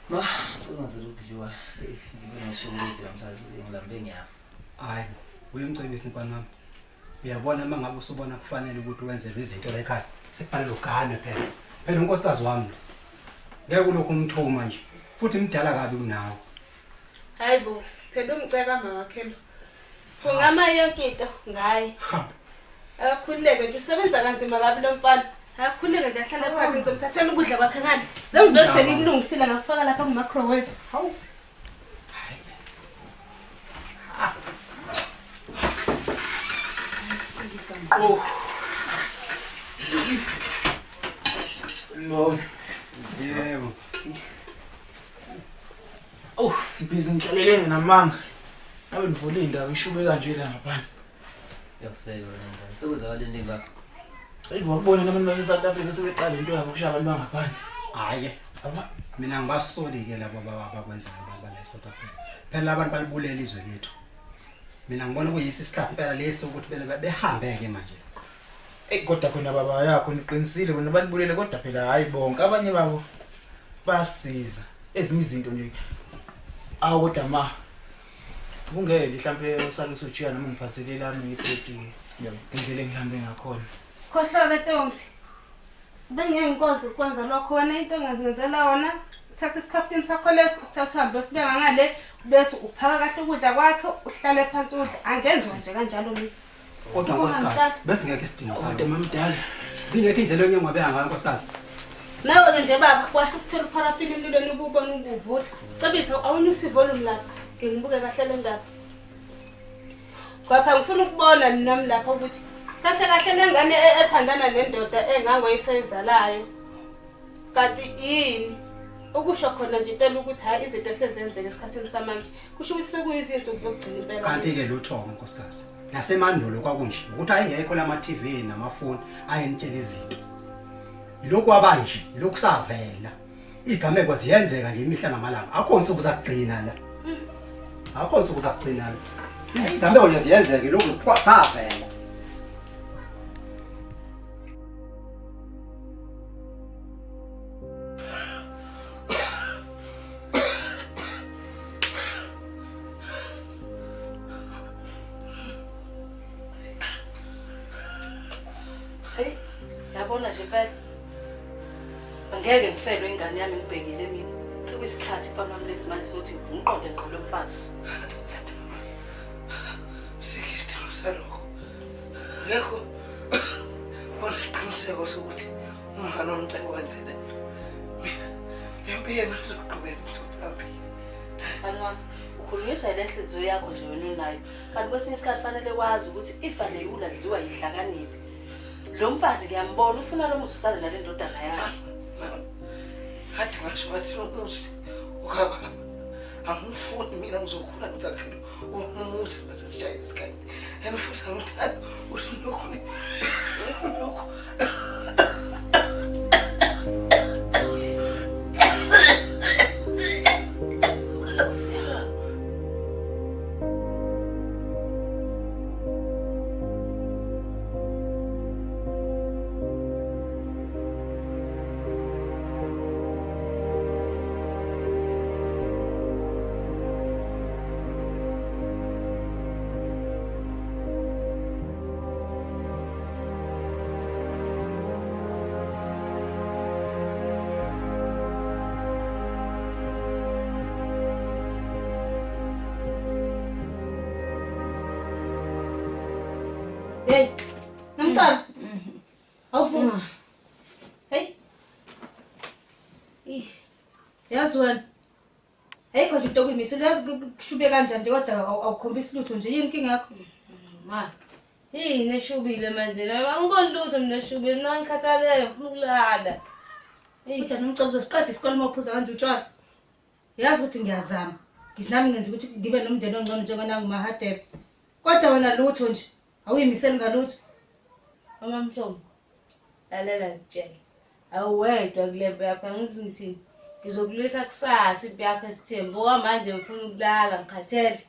Ma, cela ngizela ukudliwa. Eyi, ngibe nosuku olude namhlanje ngilambe ngiyafa. Hayi, uyimcebisi mfana wami. Uyabona uma ngabe usubona kufanele ukuthi wenzelwe izinto la ekhaya, sekufanele uganwe phela. Phela unkosikazi wami lo. Ngeke ulokhu umthuma nje. Futhi mdala kabi kunawe. Hayi bo, phela umceka mama wakhe lo. Kungama yonke into ngaye. Akakhululeke nje usebenza kanzima kabi lo mfana. Akakhululeke nje ahlale phansi ngizomthathela ukudla kwakhe ngale. Lo ngibese sengikulungisile ngakufaka lapha ku-microwave. Hawu. Oh. Sanibona. Yebo. Oh, ngibhizi ngihlalelene namanga. Nabe ngivule indaba ishube kanje la ngaphandle. Yakuseka wena ndaba. Sekwenzakala into engaka. Eyi wakubona nabantu base-South Africa sebeqala into yabo kushaya abantu bangaphandle. Hhayi ke. Mina ngibasoli-ke labo abakwenzayo bala e-South Africa. Phela abantu balibulela izwe lethu. Mina ngibona kuyisi isikhathi impela lesi ukuthi behambe-ke manje. Eyi kodwa khona baba yakho niqinisile kona balibulele kodwa phela hhayi bonke abanye babo bayasiza ezinye izinto nje. Awu kodwa ma kungeke mhlampe usale usujiya noma ngiphathele lami ipleti ngendlela engilambe ngakhona. Khohlwa-ke ntombi. Bengeke ngikwazi ukwenza lokho wena into ongazenzela wona uthatha isikhaftini sakho leso uthathe uhambe usibeka ngale bese uphaka kahle ukudla kwakho uhlale phansi udle angenziwa nje kanjalo mina. Kodwa nkosikazi, besingekho isidingo Kodwa salokho. mamdala Bingekho indlela enye ongabeka ngayo nkosikazi. Nawe-ke nje baba kwahle ukuthela upharafini emlilweni ububona ubuvutha. Cebisa awunyusa ivolume lapha ke ngibuke kahle le ndaba. Kwapha ngifuna ukubona nami lapha ukuthi kahle kahle le ngane ethandana nendoda engangoyisayizalayo kanti yini ukusho khona nje impela ukuthi hhayi izinto esezenzeka esikhathini samanje kusho ukuthi sekuyizinsuku zokugcina impela Kanti-ke lutho-ke nkosikazi. Nasemandulo kwakunje ukuthi ayengekho lama-TV namafoni ayenitshela izinto. Yilokhu kwaba nje, yilokhu savela. Izigameko ziyenzeka nje imihla namalanga. Akho nsuku zakugcina la. Akho nsuku zakugcina la. Izigameko nje ziyenzeka yilokhu savela. Hey, yabona nje impela. Angeke ngifelwe ingane yami ngibhekile mina. Sekuyisikhathi mfana wami lesi manje sokuthi ngiqonde ngqo lo mfazi. Sikho isidingo salokho. Akekho onesiqiniseko sokuthi umngane womcebo wenze le nto. Mina le mpi yenu izoqhubeka izinsuku phambili. Mfana wami, ukhulunyiswa yile nhliziyo yakho nje wena unayo. Kanti kwesinye isikhathi fanele wazi ukuthi ifa leyula dliwa yihlakaniphi. Lo mfazi ngiyambona ufuna lo muzi usale nale ndodana yakhe. Mama, kade ngasho bathi umuzi ukababa angifuni mina ngizokhula ngizakhele umuzi bese sishaye isikhathi and futhi angithandi ukuthi lokhu lokhu Hey, Nomcebo. Awuvuka. Hey. Ih. Yazi wena. Ayikho nje into okuyimisela yazi kushube kanjani nje kodwa awukhombisi lutho nje yini inkinga yakho? Ma, yini eshubile manje? La angiboni lutho mina eshubile, mina ngikhathalele ngifuna ukulala. Eish. Kodwa Nomcebo uzosiqeda isikole uma uphuza kanje utshwala. Yazi ukuthi ngiyazama. Ngithi nami ngenza ukuthi ngibe nomndeni ongcono njengonangu Mahadebe. Kodwa wena lutho nje awuyimiseli ngalutho. Mama Mhlongo, lalela ngikutshele. Awuwedwa kule mpi yakho angizi ngithini. Ngizokulwisa kusasa impi yakho esithembu. Okwamanje ngifuna ukulala ngikhathele.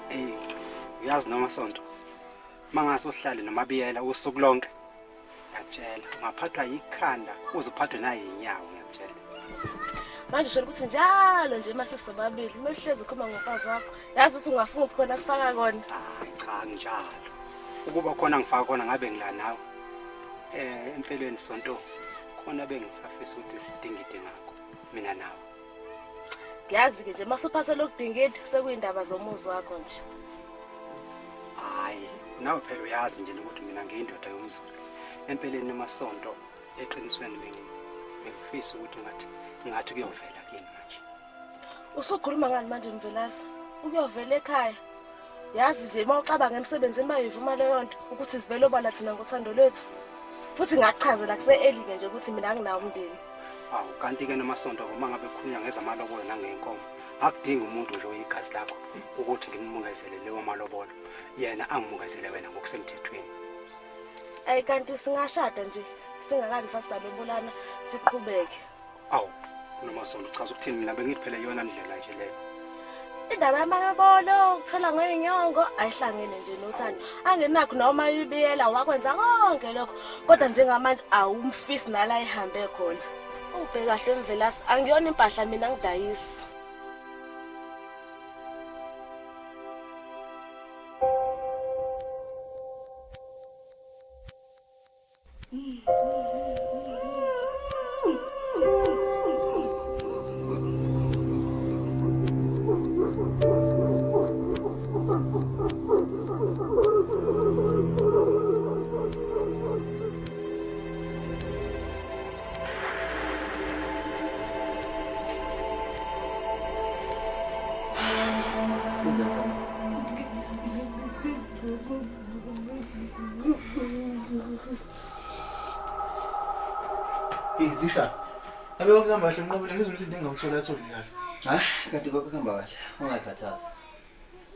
Ey, uyazi noma sonto. Mangase uhlale nomabiyela usuku lonke. Ngiyakutshela, ungaphathwa yikhanda uze uphathwe nayinyawo ngiyakutshela. Manje usho ukuthi njalo nje uma sisobabili uma uhlezi ukhuluma ngomfazi wakho yazi ukuthi ungafunga ukuthi khona kufaka kona. Hayi cha njalo. Ukuba khona ngifaka khona ngabe ngila nawe. Eh empeleni sonto khona bengisafisa ukuthi sidingide ngakho mina nawe. Ngiyazi-ke nje uma suphathela ukudingida sekuyindaba zomuzi wakho nje. Hayi, nawe phela uyazi nje ukuthi mina ngiyindoda yomZulu. Empeleni emasonto eqinisweni bengifisa ukuthi ngathi ngathi kuyovela kini manje. Usukhuluma ngani manje Mvelase? Ukuyovela ekhaya. Yazi nje uma ucabanga emsebenzini bayivuma leyo nto ukuthi sivele obala thina ngothando lwethu. Futhi ngakuchazela kuse-early-ke nje ukuthi mina anginawo umndeni. Awu kanti-ke namasonto uma ngabe kukhulunywa ngezamalobolo nangey'nkomo akudingi umuntu nje oyigazi lakho ukuthi ngimmukezele lewo malobolo yena angimukezele wena ngokusemthethweni. Ayi kanti singashada nje singakaze sasalobolana siqhubeke. Awu nomasonto uchaza ukuthini mina bengithi phela iyona ndlela nje leyo. Indaba yamalobolo ukuthela ngey'nyongo ayihlangene nje nothando. Angenakho noma ibiyela wakwenza konke lokho kodwa njengamanje awumfisi nala ehambe khona. Ungibheke kahle Mvelase angiyona impahla mina ngidayisi. Hey Zisha. Ngabe konke kuhamba kahle nqobile ngizwe umsindo engawuthola tholi kahle. Hayi, kanti konke kuhamba kahle. Ungakhathazi.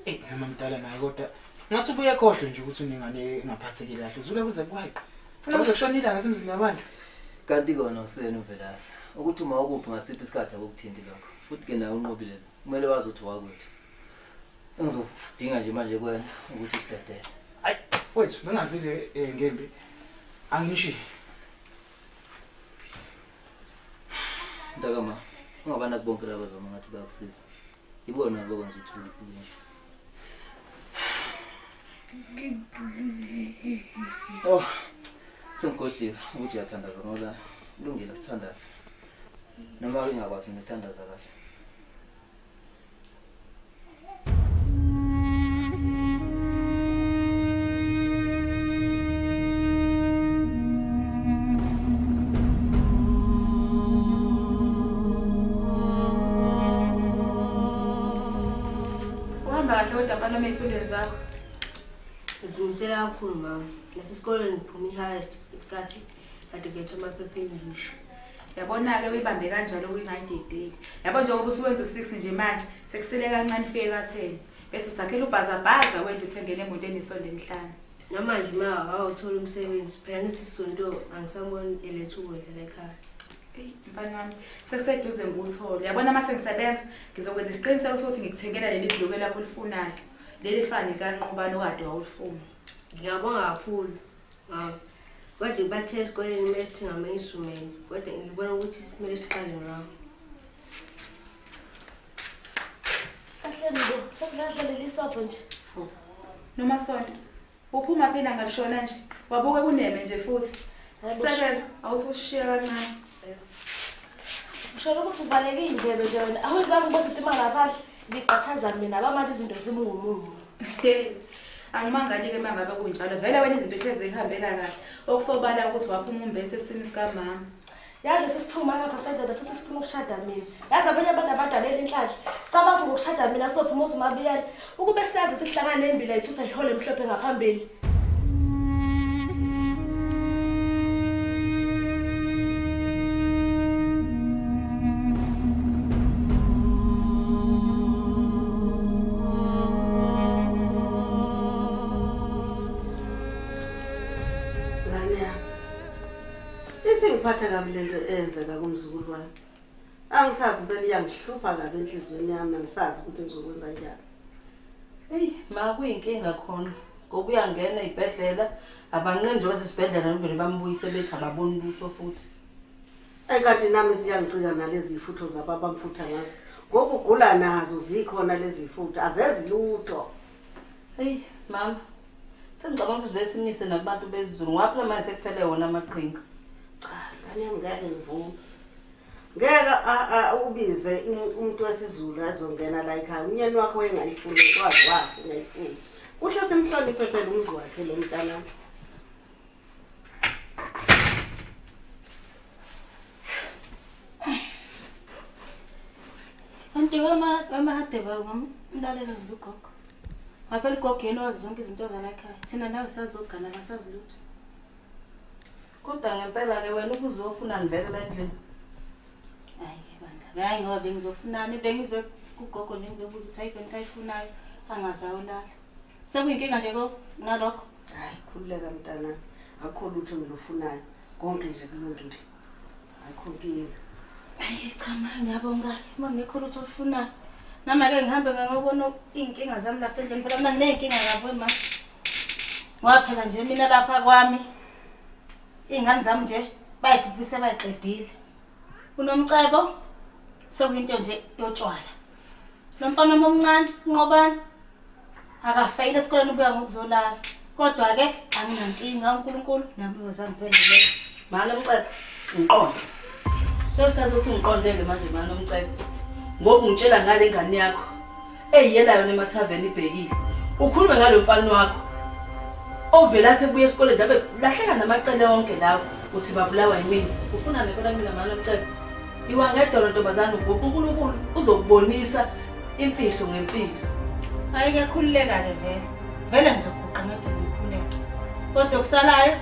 Ey noma mdala naye kodwa ngathi ubuye khohlwe nje ukuthi unengane engaphathekile kahle. Uzula kuze kwayiqa. Funa kuze kushona ilanga semzini yabantu. Kanti kona usenu Velasi. Ukuthi uma ukuphi ngasiphi isikhathi akukuthinti lokho. Futhi ke nawe unqobile lo. Kumele wazi ukuthi wakwethu. Engizokudinga nje manje kuwena ukuthi usidedele. Ayi mfowethu bengazile eh, ngembi. Angisho. Mntakama, ungabanaki bonke laba zama ngathi bayakusiza. Ibona abakwenza ukuthi ube nje. Oh, sengikhohliwe ukuthi uyathandaza ngola. Kulungile sithandaze. Noma ke ngingakwazi ngithandaza kahle. Uhamba kahle kodwa mfana wami ey'fundweni zakho. Ngizimisele kakhulu mama. Nasesikoleni ngiphuma i-highest ngenkathi kade kulethwa amaphepha e-English. Yabona-ke uyibambe kanjalo kuyingayidedeli. Yabo njengoba usuwenza u-six nje manje, sekusele kancane ufike ka-ten. Bese usakhela ubhazabhaza wena uthengele imoto enesondo emihlanu. Namanje ma akawutholi umsebenzi phela nesisonto angisaboni eletha ukudla la ekhaya. Eyi mfana wami, sekuseduze ngikuthole. Yabona uma sengisebenza, ngizokwenza isiqiniseko sokuthi ngikuthengela leli bhulukwe lakho olifunayo. Leli lifana nelikanqobani okade wawulifuna. Ngiyabonga kakhulu mama. Kodwa bathe esikoleni kumele sithenge ama-instrument kodwa ngibona ukuthi kumele siqale ngawo. Kahleni bo, sesingadlalela isobho nje. Noma sonto, uphuma phela ngalishona nje. Wabuka kuneme nje futhi. Hayi bo, Sekelo, awuthi ushiya kancane. Usholo ukuthi uvaleke iy'ndlebe nje wena. Awuzange ubona ukuthi imali ngaphandle. Ngiqathaza mina abamanje izinto zimungumungu. Hey, Angimangali-ke uma ngabe kunjalo. Vele wena izinto hlezi zikuhambela kahle. Okusobala ukuthi waphuma umbethe esiswini sikamama. Yazi sesiphuma ngathi asendoda sesifuna ukushada mina. Yazi abanye abantu abadalela inhlanhla. Cabanga ngokushada mina sophuma uzumabiyela. Ukube siyazi sihlangane nembila ithutha ihole emhlophe ngaphambili. Ngane yami. Isingiphatha kabi lento eyenzeka kumzukulu wami. Angisazi impela iyangihlupha kabi enhliziyweni yami angisazi ukuthi ngizokwenza njani. Eyi, Ma kuyinkinga khona ngoba uyangena ey'bhedlela abanqeni njengoba sesibhedlela vele bambuyise bethi ababoni lutho futhi. Ayi kanti nami ziyangicika nalezi zifutho zabo abamfutha ngazo. Ngoba ugula nazo zikhona lezi zifutho azenzi lutho. Eyi mama, sengicabanga ukuthi vele simise nakubantu besiZulu ngoba phela manje sekuphele wona amaqhinga. Cha, ngane yami ngeke ngivume. Ngeke ubize umuntu wesiZulu azongena la ekhaya. Umyeni wakho wayengayifuni kwazi wakhe ungayifuni. Kuhle simhloniphe phela umuzi wakhe lo mntana. Kanti wemahadebe ngamlalela nje ugogo. Ngaphela ugogo yena wazi zonke izinto zala ekhaya. Thina nawe sazogana kasazi lutho. Kodwa ngempela-ke wena ubuzofunani vele la endlini? Hayi bandla, hayi ngoba bengizofunani bengize kugogo nje ngizobuza ukuthi ayikho into ayifunayo angaze ayolala. Sekuyinkinga nje ko nalokho. Hayi khululeka mntanami, akukho lutho ngilufunayo. Konke nje kulungile. Akukho nkinga. Hayi cha ma ngiyabonga uma ngekho lutho olufunayo. Nami ake ngihambe ngiyobona iy'nkinga zami lapha endlini phela mina nginey'nkinga kabi ma. Ngoba phela nje mina lapha kwami iy'ngane zami nje bayiphuphise bayiqedile. Unomcebo sekuyinto nje yotshwala. Lo mfana wami omncane uNqobani akafeyile esikoleni ubuya ngokuzolala. Kodwa-ke anginankinga uNkulunkulu nami uyozangiphendulela. Mana Mcebo, ngiqonde. Sesikhathi usungiqondele manje mana Mcebo. Ngoba ungitshela ngale ngane yakho eyiyela yona emathaveni ibhekile. Ukhulume ngalo mfana wakho ovela athi ebuya esikoleni nje abe lahleka namacele onke lawo uthi babulawa yimina. Ufuna nempela mina mana Mcebo. Iwa ngedolo ntombazane uguqa uNkulunkulu uzokubonisa imfihlo ngempilo. Hayi kuyakhululeka-ke vele. Vele ngizoguqa ngedolo ngikhuleke. Kodwa okusalayo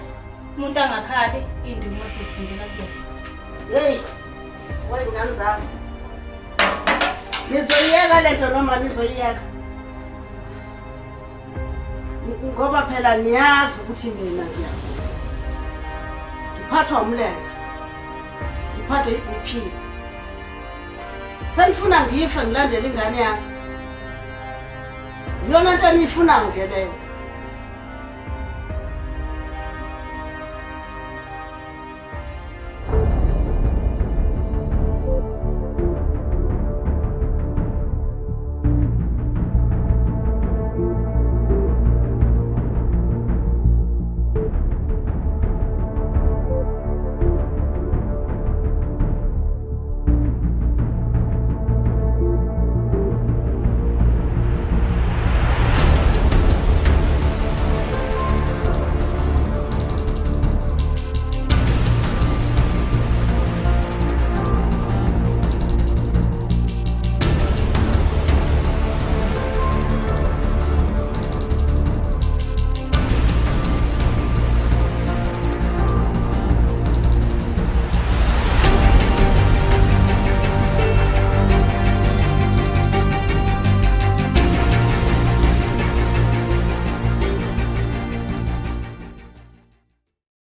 umuntu angakhali indima sifundela kuyona. Hey, wey'ngane zami. Nizoyiyeka lento noma nizoyiyeka? Ngoba phela niyazi ukuthi mina ngiyagula. Ngiphathwa umlenze. Ngiphathwa i-BP. Senifuna ngife ngilandele ingane yami. Iyona nto eniyifunayo nje leyo.